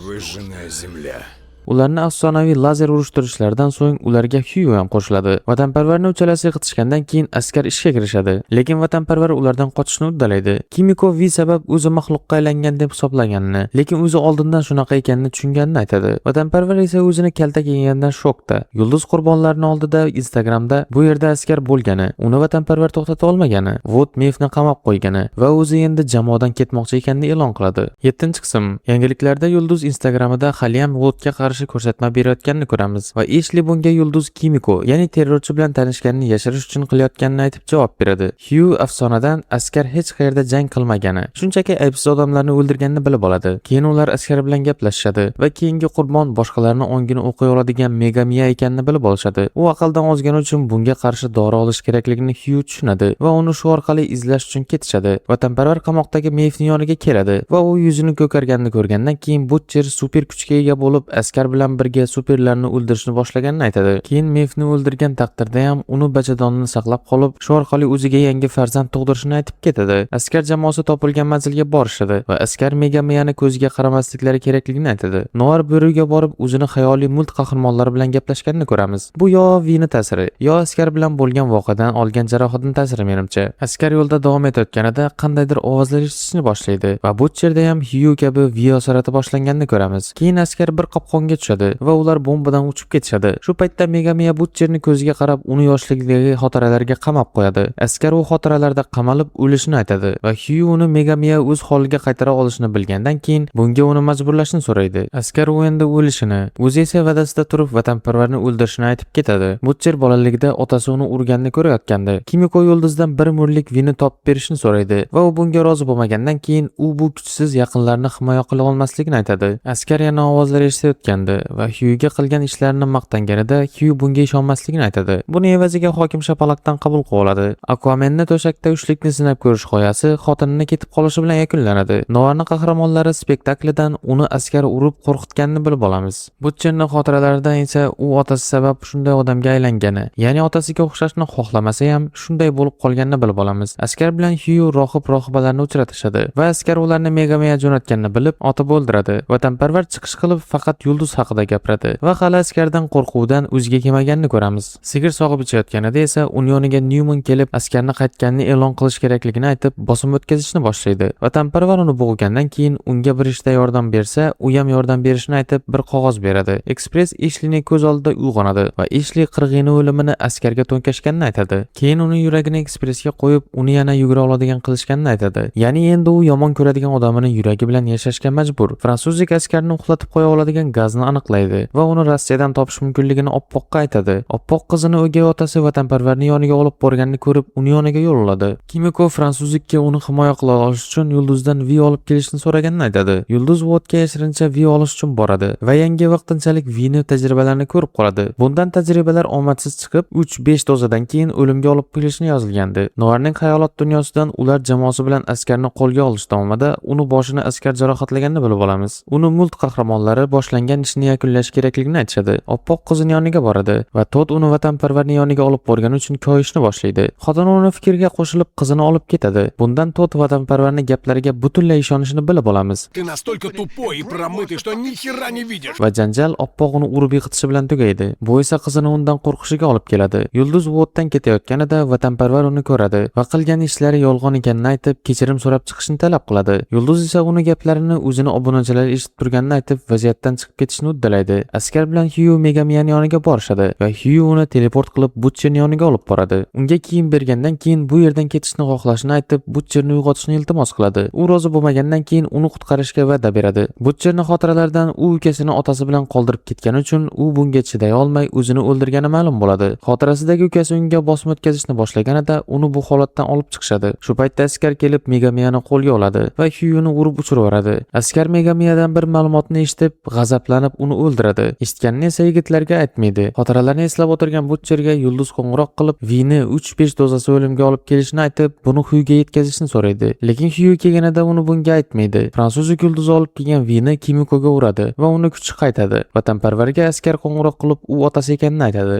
Выжженная земля.
Ularni afsonaviy lazer urushtirishlaridan so'ng ularga Hugh ham qo'shiladi. Vatanparvarni uchalasi yiqitishgandan keyin askar ishga kirishadi. Lekin vatanparvar ulardan qochishni uddalaydi. Kimiko Vi sabab o'zi maxluqqa aylangan deb hisoblaganini, lekin o'zi oldindan shunaqa ekanini tushunganini aytadi. Vatanparvar esa o'zini kaltak yeganidan shokda. Yulduz qurbonlarning oldida Instagramda bu yerda askar bo'lgani, uni vatanparvar to'xtata olmagani, Vought Mefni qamab qo'ygani va o'zi endi jamoadan ketmoqchi ekanini e'lon qiladi. 7-qism. Yangiliklarda Yulduz Instagramida haliyam Voughtka qarshi ko'rsatma berayotganini ko'ramiz va Eshli bunga Yulduz Kimiko, ya'ni terrorchi bilan tanishganini yashirish uchun qilayotganini aytib javob beradi. Hugh afsonadan askar hech qayerda jang qilmagani, shunchaki aybsiz odamlarni o'ldirganini bilib oladi. Keyin ular askar bilan gaplashishadi va keyingi qurbon boshqalarni ongini o'qiy oladigan megamiya ekanini bilib olishadi. U aqldan ozgani uchun bunga qarshi dori olish kerakligini Hugh tushunadi va uni shu orqali izlash uchun ketishadi. Vatanparvar qamoqdagi Meyfning yoniga keladi va u yuzini ko'karganini ko'rgandan keyin Butcher super kuchga ega bo'lib askar askar bilan birga superlarni o'ldirishni boshlaganini aytadi. Keyin Meyvni o'ldirgan taqdirda ham uni bachadonini saqlab qolib, shu orqali o'ziga yangi farzand tug'dirishini aytib ketadi. Askar jamoasi topilgan manzilga borishadi va askar Megamiyani ko'ziga qaramasliklari kerakligini aytadi. Noar bo'riga borib, o'zini xayoliy mult qahramonlari bilan gaplashganini ko'ramiz. Bu yo Vini ta'siri, yo askar bilan bo'lgan voqeadan olgan jarohatning ta'siri, menimcha. Askar yo'lda davom etayotganida qandaydir ovozlar eshitishni boshlaydi va bu yerda ham Hyu kabi Vi asorati boshlanganini ko'ramiz. Keyin askar bir qopqonga tushadi va ular bombadan uchib ketishadi. Shu paytda Megamiya Butcherni ko'ziga qarab, uni yoshlikdagi xotiralarga qamab qo'yadi. Askar u xotiralarda qamalib o'lishini aytadi va Hyu uni Megamiya o'z holiga qaytara olishini bilgandan keyin bunga uni majburlashni so'raydi. Askar u endi o'lishini, o'zi esa va'dasida turib vatanparvarni o'ldirishini aytib ketadi. Butcher bolaligida otasi uni urganini ko'rayotgandi. Kimiko yulduzdan bir murlik vini topib berishini so'raydi va u bunga rozi bo'lmagandan keyin u bu kuchsiz yaqinlarini himoya qila olmasligini aytadi. Askar yana ovozlar eshitayotgandi va Hyuga qilgan ishlarini maqtanganida Hyu bunga ishonmasligini aytadi. Buni evaziga hokim shapaloqdan qabul qilib oladi. Aquamenni to'shakda uchlikni sinab ko'rish g'oyasi xotinini ketib qolishi bilan yakunlanadi. Noarni qahramonlari spektaklidan uni askar urib qo'rqitganini bilib olamiz. Butcherni xotiralaridan esa u otasi sabab shunday odamga aylangani, ya'ni otasiga o'xshashni xohlamasa ham shunday bo'lib qolganini bilib olamiz. Askar bilan Hyu rohib rohibalarni uchratishadi va askar ularni Megamiya jo'natganini bilib, otib o'ldiradi. Vatanparvar chiqish qilib faqat yulduz haqida gapiradi va hali askardan qo'rquvdan o'ziga kelmaganini ko'ramiz. Sigir sog'ib ichayotganida esa uni yoniga Nyuman kelib, askarni qaytganini e'lon qilish kerakligini aytib, bosim o'tkazishni boshlaydi. Vatanparvar uni bo'g'gandan keyin unga bir ishda yordam bersa, u ham yordam berishini aytib, bir qog'oz beradi. Ekspress Eshlining ko'z oldida uyg'onadi va Eshli qirg'ini o'limini askarga to'nkashganini aytadi. Keyin uni yuragini ekspressga qo'yib, uni yana yugura oladigan qilishganini aytadi. Ya'ni endi u yomon ko'radigan odamini yuragi bilan yashashga majbur. Fransuzlik askarni uxlatib qo'ya oladigan gazni aniqlaydi va uni Rossiyadan topish mumkinligini Oppoqqa aytadi. Oppoq qizini o'gay otasi vatanparvarning yoniga olib borganini ko'rib, uni yoniga yo'l oladi. Kimiko fransuzlikka uni himoya qila olish uchun yulduzdan Vi olib kelishni so'raganini aytadi. Yulduz Votga yashirincha Vi olish uchun boradi va yangi vaqtinchalik Vini tajribalarini ko'rib qoladi. Bundan tajribalar omadsiz chiqib, 3-5 dozadan keyin o'limga olib kelishni yozilgandi. Noarning xayolot dunyosidan ular jamoasi bilan askarni qo'lga olish davomida uni boshini askar jarohatlaganini bilib olamiz. Uni mult qahramonlari boshlangan ishni yakunlash kerakligini aytishadi. Oppoq qizini yoniga boradi va Todd uni vatanparvarning yoniga olib borgani uchun koyishni boshlaydi. Xotini uni fikriga qo'shilib qizini olib ketadi. Bundan Todd vatanparvarning gaplariga butunlay ishonishini bilib olamiz.
Ты настолько тупой и промытый, что ни хера не видишь.
Va janjal Oppoq uni urib yiqitishi bilan tugaydi. Bu esa qizini undan qo'rqishiga olib keladi. Yulduz Votdan ketayotganida vatanparvar uni ko'radi va qilgan ishlari yolg'on ekanini aytib, kechirim so'rab chiqishni talab qiladi. Yulduz esa uni gaplarini o'zini obunachilari eshitib turganini aytib, vaziyatdan chiqib ketishni uddalaydi. Askar bilan Hyu Megamiyani yoniga borishadi va Hyu uni teleport qilib Butcherni yoniga olib boradi. Unga kiyim bergandan keyin bu yerdan ketishni xohlashini aytib, Butcherni uyg'otishni iltimos qiladi. U rozi bo'lmagandan keyin uni qutqarishga va'da beradi. Butcherni xotiralaridan u ukasini otasi bilan qoldirib ketgani uchun u bunga chiday olmay o'zini o'ldirgani ma'lum bo'ladi. Xotirasidagi ukasi unga bosim o'tkazishni boshlaganida uni bu holatdan olib chiqishadi. Shu paytda askar kelib Megamiyani qo'lga oladi va Hyuni urib uchirib yuboradi. Askar Megamiyadan bir ma'lumotni eshitib, g'azablanib uni o'ldiradi. Eshitganini esa yigitlarga aytmaydi. Xotiralarini eslab o'tirgan Butcherga yulduz qo'ng'iroq qilib, Vini 3-5 dozasi o'limga olib kelishini aytib, buni Hyuga yetkazishni so'raydi. Lekin Hyu kelganida uni bunga aytmaydi. Fransuzlik yulduzi olib kelgan Vini Kimikoga uradi va uni kuchi qaytadi. Vatanparvarga askar qo'ng'iroq qilib, u otasi ekanini aytadi.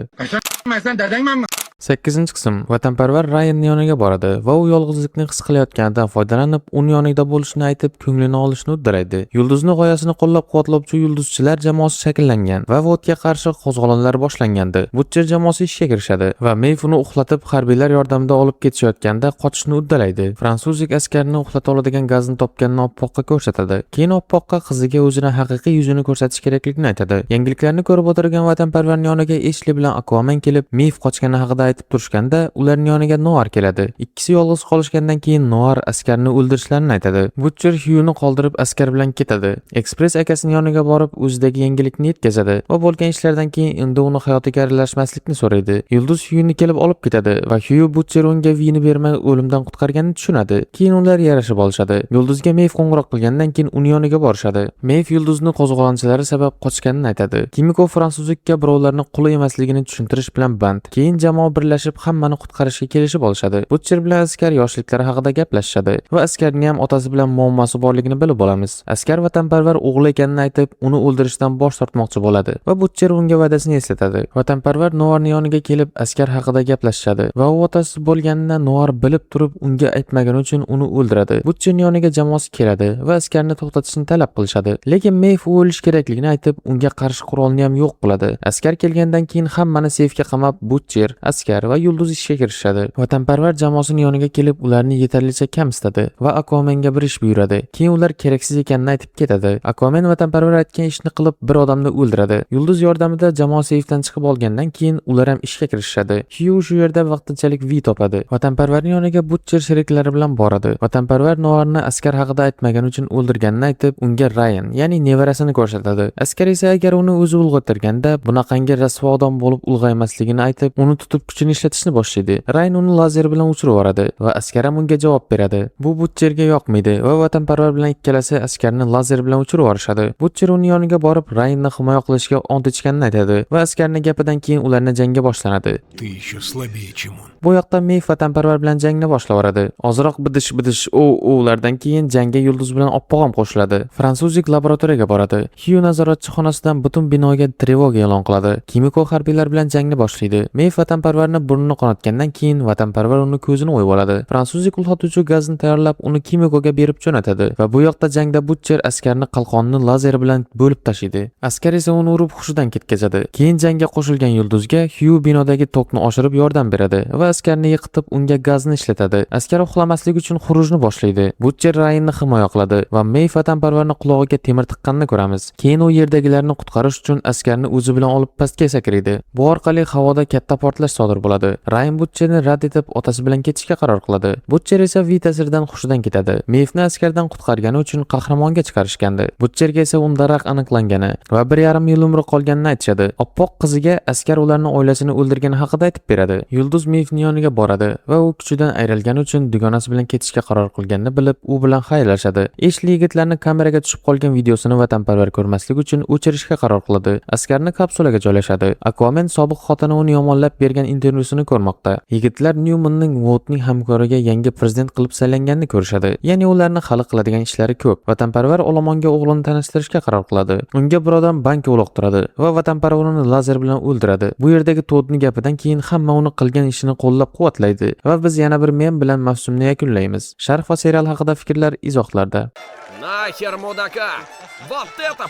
8-qism. Vatanparvar Ryanning yoniga boradi va u yolg'izlikni his qilayotganidan foydalanib, uni yonida bo'lishini aytib, ko'nglini olishni uddalaydi. Yulduzni g'oyasini qo'llab-quvvatlovchi yulduzchilar jamoasi shakllangan va Votga qarshi qo'zg'olonlar boshlangandi. Butcher jamoasi ishga kirishadi va Meyv uni uxlatib, harbiylar yordamida olib ketishayotganda qochishni uddalaydi. Fransuzlik askarni uxlata oladigan gazni topganini Oppoqqa ko'rsatadi. Keyin Oppoqqa qiziga o'zini haqiqiy yuzini ko'rsatish kerakligini aytadi. Yangiliklarni ko'rib o'tirgan vatanparvarning yoniga Eshli bilan Aquaman kelib, Meyv qochgani haqida aytib turishganda, ularning yoniga Noar keladi. Ikkisi yolg'iz qolishgandan keyin Noar askarni o'ldirishlarini aytadi. Butcher Hyuni qoldirib askar bilan ketadi. Express akasining yoniga borib, o'zidagi yangilikni yetkazadi va bo'lgan ishlardan keyin endi uni hayotiga aralashmaslikni so'raydi. Yulduz Hyuni kelib olib ketadi va Hyu Butcher unga Vini bermay o'limdan qutqarganini tushunadi. Keyin ular yarashib olishadi. Yulduzga Meyv qo'ng'iroq qilgandan keyin uni yoniga borishadi. Meyv Yulduzni qo'zg'olonchilari sabab qochganini aytadi. Kimiko fransuzlikka birovlarni quli emasligini tushuntirish bilan band. Keyin jamoa birlashib hammani qutqarishga kelishib olishadi. Butcher bilan askar yoshliklari haqida gaplashishadi va askarning ham otasi bilan muammosi borligini bilib olamiz. Askar vatanparvar o'g'li ekanini aytib, uni o'ldirishdan bosh tortmoqchi bo'ladi va Butcher unga va'dasini eslatadi. Vatanparvar Noarning yoniga kelib askar haqida gaplashishadi va u otasi bo'lganini Noar bilib turib unga aytmagani uchun uni o'ldiradi. Butcherning yoniga jamoasi keladi va askarni to'xtatishni talab qilishadi. Lekin Meyf u o'lishi kerakligini aytib, unga qarshi qurolni ham yo'q qiladi. Askar kelgandan keyin hammani seyfga qamab, Butcher, askar va Yulduz ishga kirishadi. Vatanparvar jamoasining yoniga kelib ularni yetarlicha kamsitadi va Aquamenga bir ish buyuradi. Keyin ular keraksiz ekanini aytib ketadi. Aquaman vatanparvar aytgan ishni qilib bir odamni o'ldiradi. Yulduz yordamida jamoa seyfdan chiqib olgandan keyin ular ham ishga kirishadi. Hugh shu yerda vaqtinchalik Vi topadi. Vatanparvarning yoniga Butcher sheriklari bilan boradi. Vatanparvar Noarni askar haqida aytmagani uchun o'ldirganini aytib, unga Ryan, ya'ni nevarasini ko'rsatadi. Askar esa agar uni o'zi ulg'aytirganda bunaqangi rasvo odam bo'lib ulg'aymasligini aytib, uni tutib kuchini ishlatishni boshlaydi. Ryan uni lazer bilan uchirib yuboradi va askar ham unga javob beradi. Bu Butcherga yoqmaydi va vatanparvar bilan ikkalasi askarni lazer bilan uchirib yuborishadi. Butcher uning yoniga borib Ryanni himoya qilishga ont ichganini aytadi va askarning gapidan keyin ularni jangga boshlanadi.
Ты еще слабее, чем он.
Bu yoqda Meyf vatanparvar bilan jangni boshlab yuboradi. Ozroq bidish bidish u ulardan keyin jangga Yulduz bilan Oppoq ham qo'shiladi. Fransuzик laboratoriyaga boradi. Hugh nazoratchi xonasidan butun binoga trevoga e'lon qiladi. Kimiko harbiylar bilan jangni boshlaydi. Meyf vatanparvarni burnini qonatgandan keyin vatanparvar uni ko'zini o'yib oladi. Fransuzик uxlatuvchi gazni tayyorlab uni Kimikoga berib jo'natadi va bu yoqda jangda Butcher askarni qalqonini lazer bilan bo'lib tashlaydi. Askar esa uni urib hushidan ketkazadi. Keyin jangga qo'shilgan Yulduzga Hugh binodagi tokni oshirib yordam beradi va askarni yiqitib unga gazni ishlatadi. Askar uxlamaslik uchun xurujni boshlaydi. Butcher Ryanni himoya qiladi va Meyf vatanparvarni qulog'iga temir tiqqanini ko'ramiz. Keyin u yerdagilarni qutqarish uchun askarni o'zi bilan olib pastga sakraydi. Bu orqali havoda katta portlash sodir bo'ladi. Ryan Butcherni rad etib otasi bilan ketishga qaror qiladi. Butcher esa Vi ta'siridan hushidan ketadi. Meyfni askardan qutqargani uchun qahramonga chiqarishgandi. Butcherga esa unda rak aniqlangani va 1,5 yil umri qolganini aytishadi. Oppoq qiziga askar ularni oilasini o'ldirgani haqida aytib beradi. Yulduz Meyfni yoniga boradi va u kuchidan ayrilgani uchun dugonasi bilan ketishga qaror qilganini bilib, u bilan xayrlashadi. Eshli yigitlarni kameraga tushib qolgan videosini vatanparvar ko'rmaslik uchun o'chirishga qaror qiladi. Askarni kapsulaga joylashadi. Aquaman sobiq xotini uni yomonlab bergan intervyusini ko'rmoqda. Yigitlar Newmanning Votning hamkoriga yangi prezident qilib saylanganini ko'rishadi. Ya'ni ularni hali qiladigan ishlari ko'p. Vatanparvar olomonga o'g'lini tanishtirishga qaror qiladi. Unga bir odam banka uloqtiradi va vatanparvar uni lazer bilan o'ldiradi. Bu yerdagi Toddning gapidan keyin hamma uni qilgan ishini qo'llab-quvvatlaydi va biz yana bir mem bilan mavsumni yakunlaymiz. Sharh va serial haqida fikrlar izohlarda.
Нахер мудака! Вот это.